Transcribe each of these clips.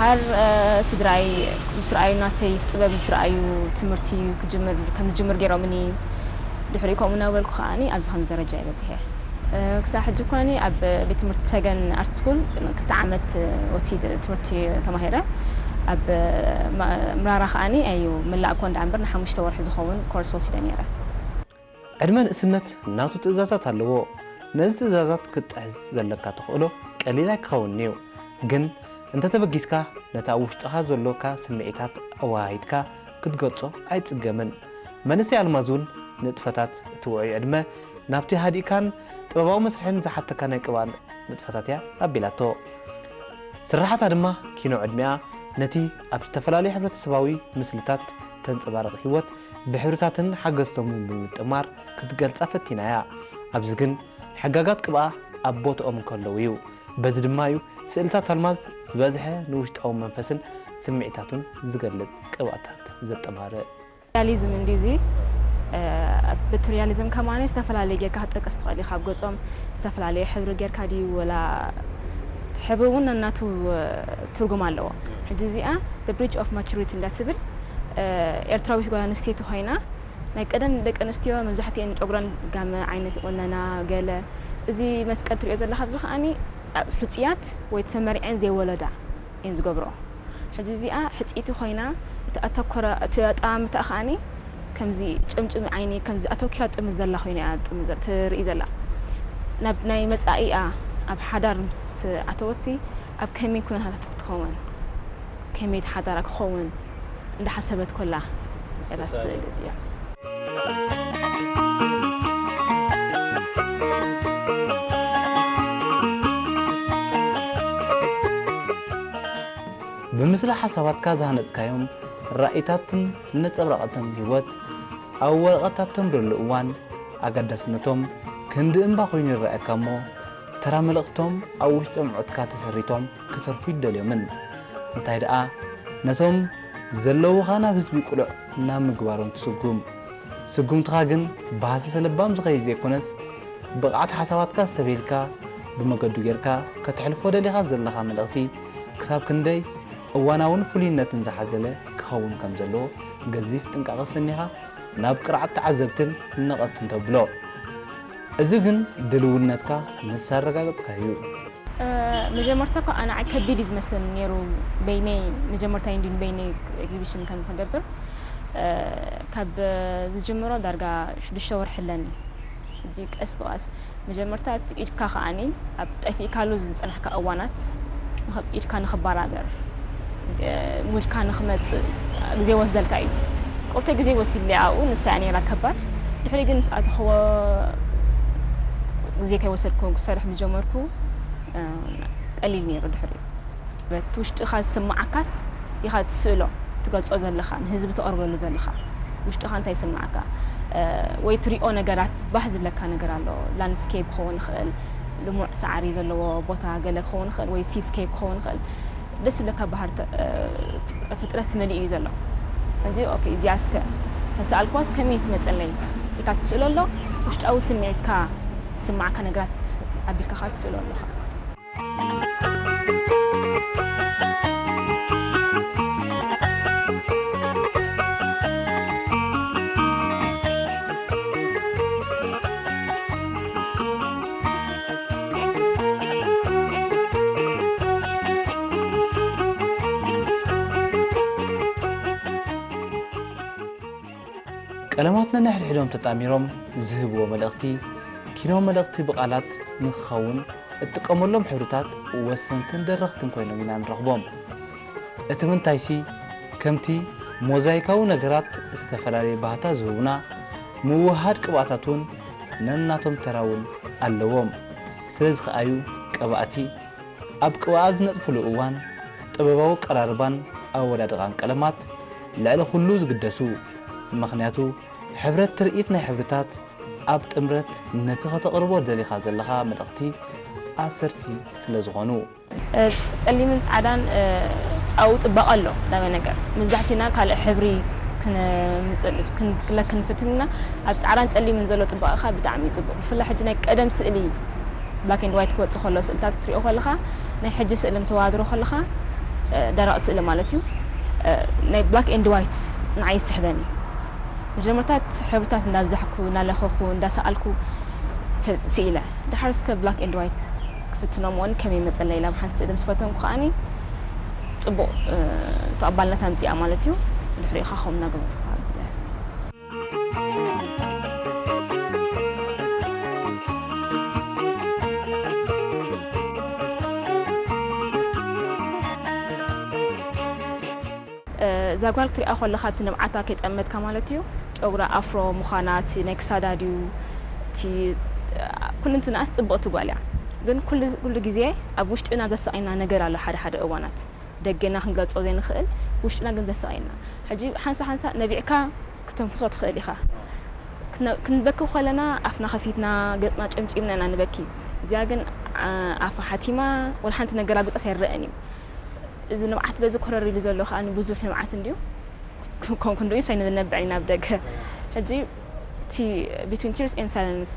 ኣር ስድራይ ምስ ረኣዩ፣ ናተይ ጥበብ ምስ ረኣዩ፣ ትምህርቲ ክጅምር ከም ዝጅምር ገይሮምኒ። ድሕሪ ከምኡ እናበልኩ ከዓኒ ኣብዚ ከምዚ ደረጃ እየ በፂሐ። ክሳብ ሕጂ እኳኒ ኣብ ቤት ትምህርቲ ሰገን ኣርት ስኩል ክልተ ዓመት ወሲድ ትምህርቲ ተማሂረ። ኣብ ምራራ ከዓኒ እዩ ምላእ ኮን ደኣ እምበር ንሓሙሽተ ወርሒ ዝኸውን ኮርስ ወሲደ ነይረ። ዕድመ ንእስነት ናቱ ትእዛዛት ኣለዎ። ነዚ ትእዛዛት ክትጥሕስ ዘለካ ተኽእሎ ቀሊል ኣይክኸውንን'ዩ። ግን እንተተበጊስካ ነቲ ኣብ ውሽጥኻ ዘሎካ ስምዒታት ኣወሃሂድካ ክትገልጾ ኣይጽገምን። መንእሰይ ኣልማዝ እውን ንጥፈታት እቲ ውዑይ ዕድመ ናብቲ ሃዲእካን ጥበባዊ መስርሕን ዝሓተካ ናይ ቅብኣ ንጥፈታት እያ ኣቢላቶ። ስርሓታ ድማ ኪኖ ዕድሚኣ ነቲ ኣብ ዝተፈላለዩ ሕብረተሰባዊ ምስልታት ተንጸባርቕ ህይወት ብሕብርታትን ሓገዝቶምን ብምጥማር ክትገልጻ ፈቲና እያ። ኣብዚ ግን ሕጋጋት ቅብኣ ኣብ ቦትኦም እንከለዉ እዩ። በዚ ድማ እዩ ስእልታት ኣልማዝ ዝበዝሐ ንውሽጣዊ መንፈስን ስምዒታቱን ዝገልጽ ቅብኣታት ዘጠማርእ። ሪያሊዝም እንዲ እዚ በቲ ሪያሊዝም ከማነ ዝተፈላለየ ጌርካ ክትጠቅስ ትኽእል ኢኻ። ኣብ ገጾም ዝተፈላለየ ሕብሪ ጌርካ ድዩ ወላ ሕብሪ እውን ነናቱ ትርጉም ኣለዎ። ሕጂ እዚኣ the bridge of maturity እንዳትብል ኤርትራዊት ጓል ኣንስተይቲ ኮይና ናይ ቀደም ደቂ ኣንስትዮ መብዛሕትኤን ጨጉረን ጋመ ዓይነት ይቆነና ገለ። እዚ መስቀል ትሪኦ ዘለኻ ኣብዚ ከዓኒ ኣብ ሕፁያት ወይ ተመሪዐን ዘይወለዳ እየን ዝገብርኦ። ሕጂ እዚኣ ሕፅይቲ ኮይና እቲ ኣተኮራ እቲ ኣጠማምታኣ ከዓኒ ከምዚ ጭምጭም ዓይኒ ከምዚ ኣተኪራ ጥምዝ ዘላ ኮይና እያ ጥምዝ ትርኢ ዘላ። ናብ ናይ መፃኢኣ ኣብ ሓዳር ምስ ኣተወትሲ ኣብ ከመይ ኩነታት ክትኸውን ከመይ ሓዳራ ክኸውን እንዳሓሰበት ኮላ እያ ስእሊ እያ። ብምስሊ ሓሳባትካ ዝሃነጽካዮም ራእይታትን ነጸብራቓትን ህይወት ኣብ ወረቐት ኣብ ተንብረሉ እዋን ኣገዳስነቶም ክንዲ እምባ ኮይኑ ይረኣየካ እሞ ተራ መልእኽቶም ኣብ ውሽጢ ኣምዑትካ ተሰሪቶም ክተርፉ ይደልዮምን እንታይ ደኣ ነቶም ዘለውኻ ናብ ህዝቢ ቅሉዕ ናብ ምግባሮም ትስጉም። ስጉምትኻ ግን ብሃሰሰ ለባም ዝኸይድ ዘይኮነስ ብቕዓት ሓሳባትካ ዝተቤልካ ብመገዱ ጌርካ ከተሕልፎ ደሊኻ ዘለኻ መልእኽቲ ክሳብ ክንደይ እዋናውን ፍሉይነትን ዝሓዘለ ክኸውን ከም ዘለዎ ገዚፍ ጥንቃቐ ሰኒኻ ናብ ቅርዓት ተዓዘብትን ነቐፍትን ተብሎ። እዚ ግን ድልውነትካ ምስ ኣረጋገጽካ እዩ። መጀመርታ እኳ ኣነ ዓይ ከቢድ እዩ ዝመስለኒ ነይሩ በይነይ መጀመርታ እንዲን በይነይ ኤግዚቢሽን ከም ዝገብር ካብ ዝጅምሮ ዳርጋ ሽዱሽተ ወርሒ ኣለኒ። ሕጂ ቀስ ብቐስ መጀመርታ እቲ ኢድካ ከዓኒ ኣብ ጠፊእካሉ ዝጸናሕካ እዋናት ኢድካ ንኽበራበር ሙድካ ንኽመጽእ ግዜ ወስደልካ እዩ። ቁርተ ግዜ ወሲድለ ኣብኡ ንሳ እያ ነይራ ከባድ። ድሕሪ ግን ምስ ኣተኽዎ ግዜ ከይወሰድኩ ክሰርሕ ምስ ጀመርኩ ቀሊል ነይሩ። ድሕሪ በቲ ውሽጥኻ ዝስምዓካስ ኢኻ ትስእሎ ትገልጾ ዘለኻ ንህዝቢ ተቐርበሉ ዘለኻ ውሽጥኻ እንታይ ይስምዓካ ወይ ትሪኦ ነገራት ባህ ዝብለካ ነገር ኣሎ። ላንድስኬፕ ክኸውን ይኽእል፣ ልሙዕ ሳዕሪ ዘለዎ ቦታ ገለ ክኸውን ይኽእል ወይ ሲስኬፕ ክኸውን ይኽእል። ደስ ዝብለካ ባህር ፍጥረት መሊኡ እዩ ዘሎ። ሕጂ ኦኬ እዚኣ እስከ ተሰኣልኳስ ከመይ ትመፀለይ ኢልካ ትስእሎ ኣሎ። ውሽጣዊ ስምዒትካ ዝስምዓካ ነገራት ኣቢልካ ከዓ ትስእሎ ኣለኻ። ቀለማት ነንሕድሕዶም ተጣሚሮም ዝህብዎ መልእኽቲ ኪኖ መልእኽቲ ብቓላት ንክኸውን እትጥቀመሎም ሕብርታት ወሰንትን ደረኽትን ኮይኖም ኢና ንረኽቦም። እቲ ምንታይሲ ከምቲ ሞዛይካዊ ነገራት ዝተፈላለየ ባህታ ዝህቡና ምውህሃድ ቅብኣታት እውን ነናቶም ተራ እውን ኣለዎም። ስለዚ ከኣዩ ቀባእቲ ኣብ ቅብኣ ዝነጥፍሉ እዋን ጥበባዊ ኣቀራርባን ኣወዳድቓን ቀለማት ልዕሊ ኩሉ ዝግደሱ። ምኽንያቱ ሕብረት ትርኢት ናይ ሕብርታት ኣብ ጥምረት ነቲ ከተቕርቦ ደሊኻ ዘለኻ መልእኽቲ ኣሰርቲ ስለ ዝኾኑ። ጸሊምን ጻዕዳን ጻኡ ጽባቐ ኣሎ ዳበ ነገር መብዛሕቲና ካልእ ሕብሪ ክለ ክንፍትንና ኣብ ጻዕዳን ጸሊምን ዘሎ ጽባቐ ብጣዕሚ እዩ ጽቡቕ። ብፍላይ ሕጂ ናይ ቀደም ስእሊ black and white ክወጽእ ከሎ ስእልታት ክትሪኦ ከለኻ ናይ ሕጂ ስእሊ ምተዋድሮ ከለኻ ደረቕ ስእሊ ማለት እዩ። ናይ black and white ንዓይ ይስሕበኒ። መጀመርታት ሕብርታት እንዳብዛሕኩ፣ እንዳለኸኹ፣ እንዳሰኣልኩ ፈ-፣ ስኢለ። ድሓር እስከ black and white ክፍትኖ እሞን ከመይ መጸለይ ኢላ ብሓንቲ ስእሊ ምስ ፈተንኩ ከኣኒ ጽቡቕ፣ እ፣ ተቐባልነት ኣምጺኣ ማለት እዩ። ድሕሪኡ ኸዓ ከምኡ እናገበርኩ ከኣ እዛ ጓል ክትሪኣ ከለኻ እቲ ንብዓታ ከይጠመትካ ማለት እዩ። ጨጉራ ኣፍሮ ምዃና፣ እቲ ናይ ክሳዳ ድዩ፣ እቲ ኩልንትናኣስ ጽብቕቲ ጓል እያ። ግን ኩሉ፣ ኩሉ ግዜ ኣብ ውሽጥና ዘሳቕየና ነገር ኣሎ። ሓደ ሓደ እዋናት ደገና ክንገልጾ ዘይንኽእል፣ ውሽጥና ግን ዘሳቕየና። ሕጂ ሓንሳ ሓንሳ ነቢዕካ ክተንፍሶ ትኽእል ኢኻ። ክነ-፣ ክንበኪ ከለና ኣፍና ከፊትና፣ ገጽና ጨምጪምና ኢና ንበኪ። እዚኣ ግን፣ ኣ-፣ ኣፋ ሓቲማ፣ ወላ ሓንቲ ነገር ኣብ ገጻስ ኣይረኣን እዩ። እዚ ንብዓት በዚ ኮረር ኢሉ ዘሎ ከኣ ብዙሕ ንብዓት እንድዩ። ከም ክንድኡ ሳይ ንነብዕ ኢና ኣብ ደገ። ሕጂ እቲ between tears and silence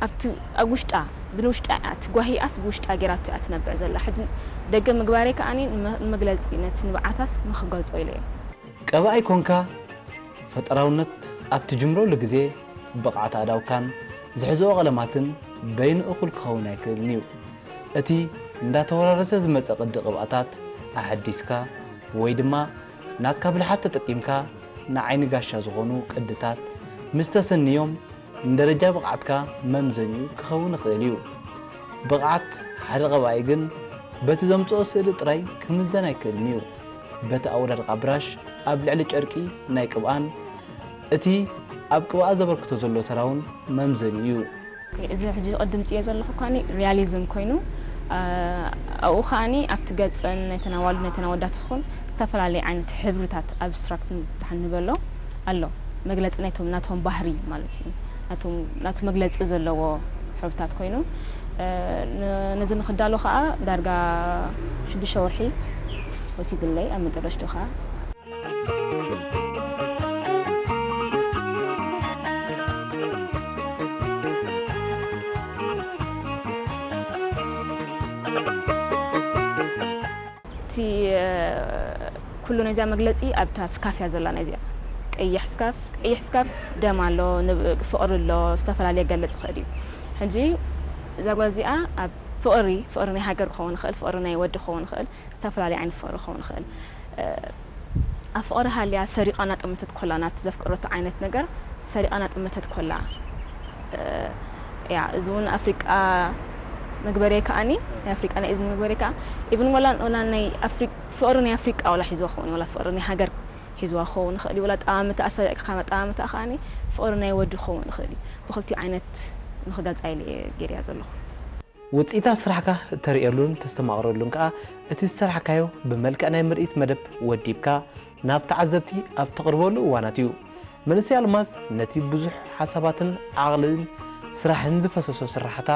ኣብቲ፣ ኣብ ውሽጣ፣ ብንውሽጣ እያ፣ እቲ ጓሂኣስ ብውሽጣ ጌራቶ እያ ትነብዕ ዘላ። ሕጂ ደገ ምግባረይ ከኣኒ ንመ-፣ ንመግለጺ ነቲ ንብዓታስ ንኽገልጾ ኢለ እየ። ቀባኣይ ኮንካ ፈጠራውነት ኣብ ትጅምረሉ ግዜ ብቕዓት ኣእዳውካን ዝሕዝኦ ቀለማትን በይኑ እኹል ክኸውን ኣይክእልን እዩ። እቲ እንዳተወራረሰ ዝመጸ ቅዲ ቅብኣታት ኣሐዲስካ ወይ ድማ ናትካ ብልሓት ተጠቂምካ ንዓይኒ ጋሻ ዝኾኑ ቅድታት ምስ ተሰንዮም ንደረጃ ብቕዓትካ መምዘኒኡ ክኸውን ይኽእል እዩ። ብቕዓት ሓደ ቀባኢ ግን በቲ ዘምጽኦ ስእሊ ጥራይ ክምዘን ኣይክእልን እዩ። በቲ ኣወዳድቓ ብራሽ ኣብ ልዕሊ ጨርቂ ናይ ቅብኣን እቲ ኣብ ቅብኣ ዘበርክቶ ዘሎ ተራውን መምዘኒ እዩ። እዚ ሕጂ ቅድም ጽዮ ዘለኹ ከኣኒ ሪያሊዝም ኮይኑ፣ ኣ-፣ ኣብኡ ከኣኒ ኣብቲ ገጽን ናይተን ኣዋልድ ናይተን ኣወዳት ይኹን ዝተፈላለየ ዓይነት ሕብርታት ኣብስትራክት ንበሎ ኣሎ። መግለጺ ናይቶም፣ ናቶም ባህሪ ማለት እዩ። ናቶም፣ ናቱ መግለጺ ዘለዎ ሕብርታት ኮይኑ፣ እ፣ ን-፣ ነዚ ንኽዳሎ ከኣ ዳርጋ ሽዱሽተ ወርሒ ወሲድለይ፣ ኣብ መጠረሽቱ ከኣ እቲ፣ እ፣ ኩሉ ናይዚኣ መግለጺ ኣብታ ስካፍ እያ ዘላ። ናይዚኣ ቀይሕ ስካፍ፣ ቀይሕ ስካፍ ደም ኣሎ፣ ንብ-፣ ፍቕሪ ኣሎ፣ ዝተፈላለየ ገልጽ ይኽእል እዩ። ሕጂ እዛ ጓል እዚኣ ኣብ ፍቕሪ፣ ፍቕሪ ናይ ሃገር ክኸውን ይኽእል፣ ፍቕሪ ናይ ወዲ ክኸውን ይኽእል፣ ዝተፈላለየ ዓይነት ፍቕሪ ክኸውን ይኽእል። እ፣ ኣብ ፍቕሪ ሃልያ ሰሪቓ እናጠመተት ኮላ፣ ናብቲ ዘፍቀረቶ ዓይነት ነገር ሰሪቓ እናጠመተት ኮላ፣ እ፣ እያ። እዚ እውን ኣፍሪቃ መግበርየ ከኣኒ፣ ናይ ኣፍሪቃ ናይ እዝኒ መግበርየ ከኣ፣ ኢቭን ዋላ፣ ዋላ ናይ ኣፍሪ-፣ ፍቕሪ ናይ ኣፍሪቃ ዋላ ሒዝዋ ክኸውን እዩ፣ ዋላ ፍቕሪ ናይ ሃገር ሒዝዋ ክኸውን ይኽእል እዩ፣ ዋላ ኣጠማምታኣ ሰሪቕካ ካብ ኣጠማምታኣ ከኣኒ ፍቕሪ ናይ ወዲ ክኸውን ይኽእል እዩ። ብኽልቲኡ ዓይነት ንኽገልጻ ኢለ እየ ገይረያ ዘለኹ። ውጽኢታት ስራሕካ እተርእየሉን ተስተማቕረሉን ከኣ፣ እቲ ዝሰርሓካዮ ብመልክዕ ናይ ምርኢት መደብ ወዲብካ ናብ ተዓዘብቲ ኣብ ተቕርበሉ እዋናት እዩ። መንእሰይ ኣልማዝ ነቲ ብዙሕ ሓሳባትን ዓቕልን ስራሕን ዝፈሰሶ ስራሕታ፣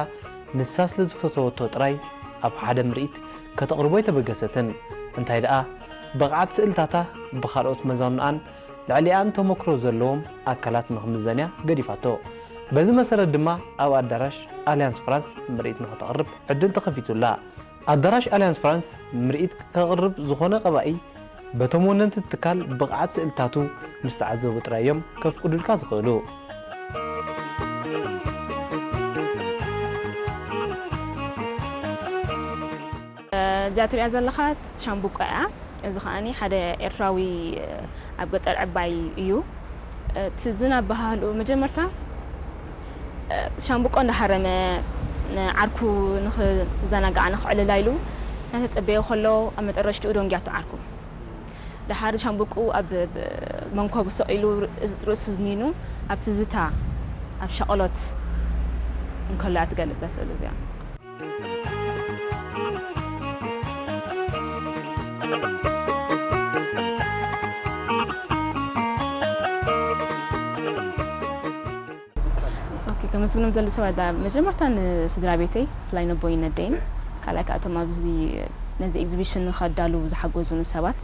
ንሳ ስለ ዝፈተወቶ ጥራይ ኣብ ሓደ ምርኢት ከተቕርቦ ኣይተበገሰትን። እንታይ ደኣ፣ ብቕዓት ስእልታታ ብኻልኦት መዛኑኣን ልዕሊኣን ተመክሮ ዘለዎም ኣካላት ንኽምዘንያ ገዲፋቶ። በዚ መሰረት ድማ ኣብ ኣዳራሽ ኣልያንስ ፍራንስ ምርኢት ንኽተቕርብ ዕድል ተኸፊቱላ። ኣዳራሽ ኣልያንስ ፍራንስ ምርኢት ከቕርብ ዝኾነ ቀባኢ፣ በቶም ወነንቲ ትካል ብቕዓት ስእልታቱ ምስ ተዓዘቡ ጥራይ እዮም ከፍቅዱልካ ዝኽእሉ። እዚኣ ትሪኣ ዘለኻ ሻምብቆ እያ። እዚ ከኣኒ ሓደ ኤርትራዊ ኣብ ገጠር ዕባይ እዩ። እቲ ዝናብ ባህልኡ መጀመርታ ሻምብቆ እንዳሃረመ ንዓርኩ ንኽዘናጋዕ ንኽዕልላ ኢሉ እናተጸበየ ከሎ ኣብ መጠረሽትኡ ደንጉያቶ ዓርኩ። ደሓር ሻምብቆ ኣብ መንኮቡ ሰቒሉ ርእሱ ዝኒኑ ኣብ ትዝታ ኣብ ሻቕሎት እንከሎ እያ ትገልጽ እዛ ስእሊ እዚኣ። ኦኬ፣ ከመስግኖም ዘለ ሰባት ዳ-፣ መጀመርታ ንስድራ ቤተይ፣ ብፍላይ ነቦይን ነደይን፣ ካልኣይ ከኣቶም ኣብዚ ነዚ ኤግዚቢሽን ንኸዳሉ ዝሓገዙኒ ሰባት፣